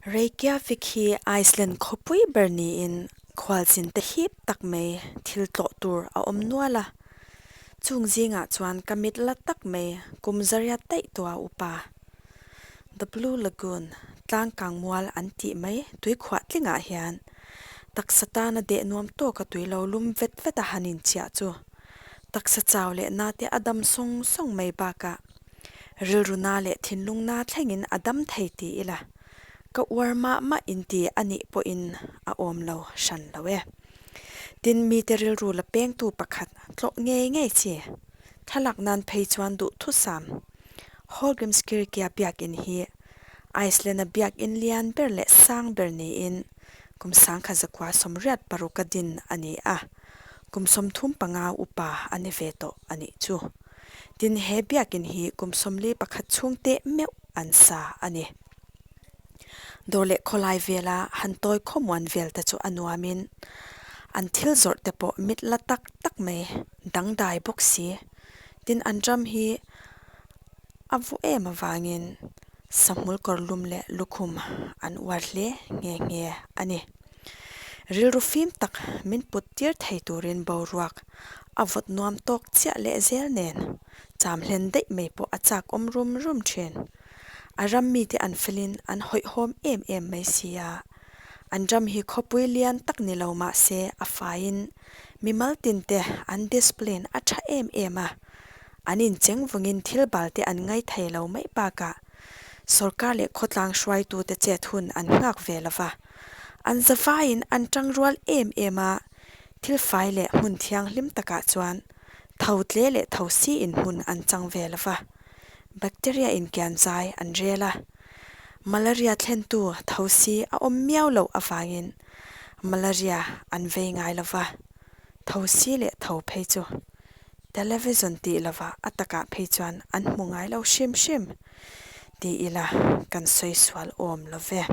Reykjavik hi Iceland khawpui ber niin khualzin te hip tak mai thil tlawh tur a awm nual a. Chung zingah chuan ka mit la tak mai kum zariat daih tawh a upa. The Blue Lagoon, tlang kang mual an tih mai tuikhuah tlingah hian taksa tana deh nuam tawka tui lo lum vet vet a han inchiah chu taksa chau leh na te a dam sawng sawng mai bakah rilru na leh thinlung na thlengin a dam thei ti ila ka uar mah mah inti a nih pawhin a awm lo hran lo e. Tin mite rilru la pengtu pakhat tlawh ngei ngei chi thlalak nan phei chuan duhthusam Hallgrímskirkja biakin hi Iceland-a biakin lian ber leh sang ber niin kum sangkhat zakua 86 a din a ni a, kum 35 upa a ni ve tawh a nih chu. Tin, he biakin hi kum 41 chhung teh meuh an sa a ni. Dawr leh khawlai vela han tawi khawmuan vel te chu a nuamin an thil zawrh te pawh mit la tak tak mai dangdai bawk si. Tin, an ram hi a vu em avangin sahmul kawr lum leh lukhum an uar hle nghe nghe a ni. Rilru fim tak min put tir thei turin boruak a vawt nuam tawk chiah leh zel nen cham hlen daih mai pawh a chak awm rum rum thin. A ram mite an felin an hawihhawm em em mai si a. An ram hi khawpui lian tak ni lo mah se a faiin mimal tinte an discipline a tha em em a. An incheng vungin thil balte an ngai thei lo mai bakah sorkar leh khawtlang hruaitute chet hun an nghak ve lo va. An zavaiin an tangrual em em a, thil fai leh hmun thianghlim takah chuan tho tle leh tho siin hmun an chang ve lo va. Bacteria inkian zai an rel a. Malaria thlentu tho si a awm miau loh avangin malaria an vei ngai lo va, tho si leh tho phei chu television tih lovah a takah phei chuan an hmu ngai lo hrim hrim ti ila kan sawi sual awm lo ve.